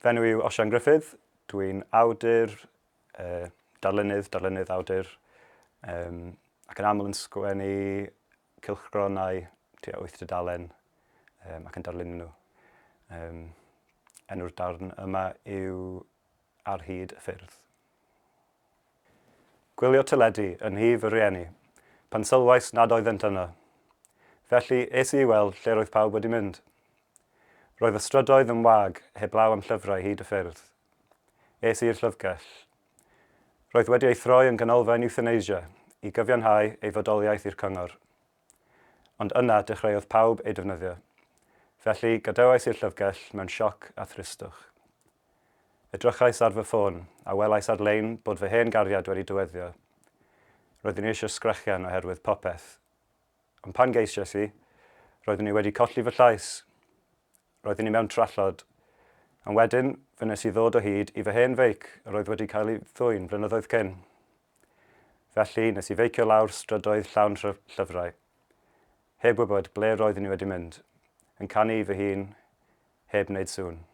Fy enw i yw Osian Gruffydd, dwi'n awdur, uh, darlunydd, darlunydd awdur, um, ac yn aml yn sgwennu cylchgronau tua 8 tudalen um, ac yn darlunio nhw. Um, enw'r darn yma yw Ar hyd y ffyrdd. Gwylio teledu yn nhŷ fy rhieni, pan sylwais nad oeddent yno. Felly, es i i weld lle roedd pawb wedi mynd. Roedd y strydoedd yn wag, heblaw am llyfrau hyd y ffyrdd. Es i i'r llyfrgell. Roedd wedi ei throi yn ganolfan euthanasia i gyfiawnhau ei fodoliaeth i'r cyngor. Ond yna dechreuodd pawb ei defnyddio. Felly, gadewais i'r llyfrgell mewn sioc a thristwch. Edrychais ar fy ffôn, a welais ar-lein bod fy hen gariad wedi dyweddio. Roeddwn i eisiau sgrechian oherwydd popeth. Ond pan geisiais i, roeddwn i wedi colli fy llais. Roeddwn i mewn trallod. Ond wedyn, fe wnes i ddod o hyd i fy hen feic yr oedd wedi cael ei ddwyn blynyddoedd cyn. Felly, nes i feicio lawr strydoedd llawn llyfrau. Heb wybod ble roeddwn i wedi mynd. Yn canu i fy hun, heb wneud sŵn.